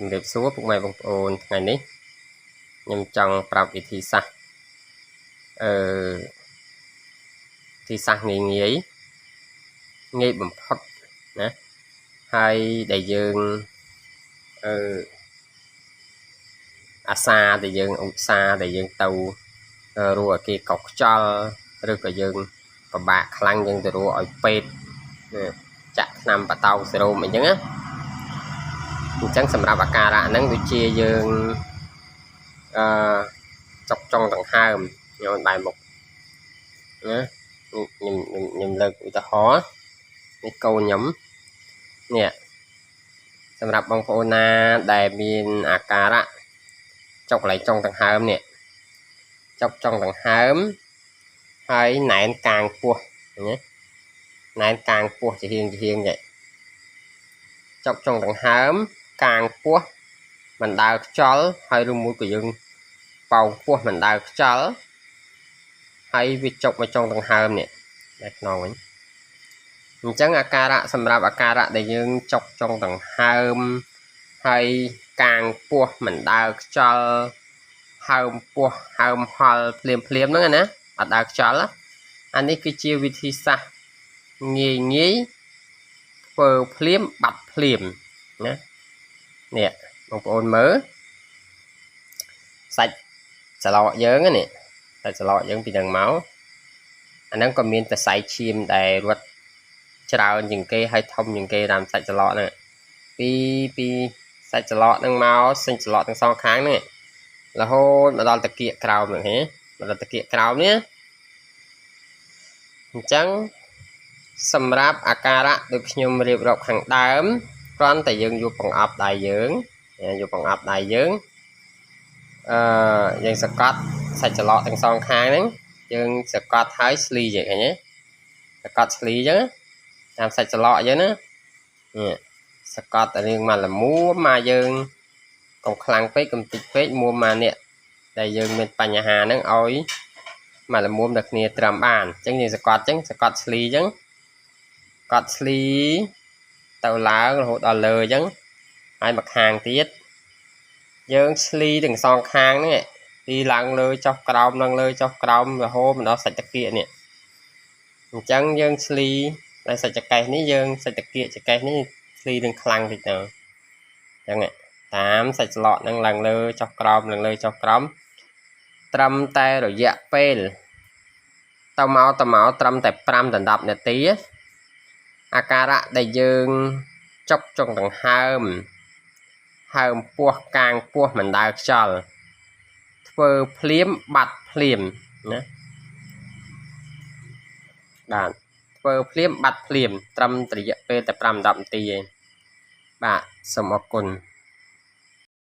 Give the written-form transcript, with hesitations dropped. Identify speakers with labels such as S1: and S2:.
S1: ជំរាបសួរពុកម៉ែបងប្អូនថ្ងៃនេះខ្ញុំចង់ប្រាប់វិធីសាស្ត្រអឺវិធីសាស្ត្រងាយងាយងាយបំផុតណាហើយដែលយើងអឺអាសាដែលយើងឧស្សាហ៍ដែលយើងទៅរកឲ្យគេកោសខ្យល់ឬក៏យើងពិបាកខ្លាំងយើងទៅរកឲ្យពេទ្យចាក់ថ្នាំបតោសេរ៉ូមអីចឹងណាអញ្ចឹងសម្រាប់អាការៈហ្នឹងដូចជាយើងអឺចុកចុងដង្ហើមខ្ញុំបែរមុខណាខ្ញុំខ្ញុំលើកឧទាហរណ៍នេះកូនខ្ញុំនេះសម្រាប់បងប្អូនណាដែលមានអាការៈចុកកន្លែងចុងដង្ហើមនេះចុកចុងដង្ហើមហើយណែនកាងពោះណាណែនកាងពោះជាហៀងជាហៀងចេះចុកចុងដង្ហើមកាងពោះមិនដើរខ្យល់ហើយឬមួយក៏យើងប៉ោងពោះមិនដើរខ្យល់ហើយវាចុកមកចុងដង្ហើមនេះតែខ្នងវិញអញ្ចឹងអាការៈសម្រាប់អាការៈដែលយើងចុកចុងដង្ហើមហើយកាងពោះមិនដើរខ្យល់ហើមពោះហើមហល់ភ្លាមភ្លាមហ្នឹងណាអត់ដើរខ្យល់អានេះគឺជាវិធីសាស្ត្រងាយងាយធ្វើភ្លាមបាត់ភ្លាមណានេះបងប្អូនមើលសាច់សឡកយើងនេះសាច់សឡកយើងពីនឹងមកអាហ្នឹងក៏មានតែសៃឈាមដែលរត់ច្រើនជាងគេហើយធំជាងគេតាមសាច់សឡកហ្នឹងពីពីសាច់សឡកហ្នឹងមកសិញសឡកទាំងសងខាងហ្នឹងរហូតមកដល់តាគៀកក្រោមហ្នឹងហ៎មកដល់តាគៀកក្រោមនេះអញ្ចឹងសម្រាប់អាការៈដូចខ្ញុំរៀបរាប់ខាងដើមគ្រាន់តែយើងយកបង្អប់ដៃយើងយកបង្អប់ដៃយើងអឺយើងសកត់សាច់ច្រឡកទាំងសងខាងហ្នឹងយើងសកត់ហើយស្លីចេះឃើញទេសកត់ស្លីអញ្ចឹងតាមសាច់ច្រឡកអញ្ចឹងណានេះសកត់រៀងមកល្មួមមកយើងកុំខ្លាំងពេកកុំតិចពេកមួមមកនេះដែលយើងមានបញ្ហាហ្នឹងឲ្យមកល្មួមដល់គ្នាត្រឹមបានអញ្ចឹងយើងសកត់អញ្ចឹងសកត់ស្លីអញ្ចឹងកត់ស្លីទៅឡើងរហូតដល់លើអញ្ចឹងហើយមកខាងទៀតយើងស្លីទាំងសងខាងហ្នឹងទីឡើងលើចុះក្រោមឡើងលើចុះក្រោមរហូតមកដល់សាច់តាគៀកនេះអញ្ចឹងយើងស្លីតែសាច់ចកេះនេះយើងសាច់តាគៀកចកេះនេះស្លីនឹងខ្លាំងតិចទៅអញ្ចឹងតាមសាច់ស្លក់ហ្នឹងឡើងលើចុះក្រោមឡើងលើចុះក្រោមត្រឹមតែរយៈពេលទៅមកទៅមកត្រឹមតែ5ដល់10នាទីអាការៈដែលយើងចុកចុងដង្ហើមហើមពោះកាងពោះមិនដើរខ្យល់ធ្វើភ្លាមបាត់ភ្លាមណាបាទធ្វើភ្លាមបាត់ភ្លាមត្រឹមរយៈពេលតែ5 10នាទីឯងបាទសូមអរគុណ។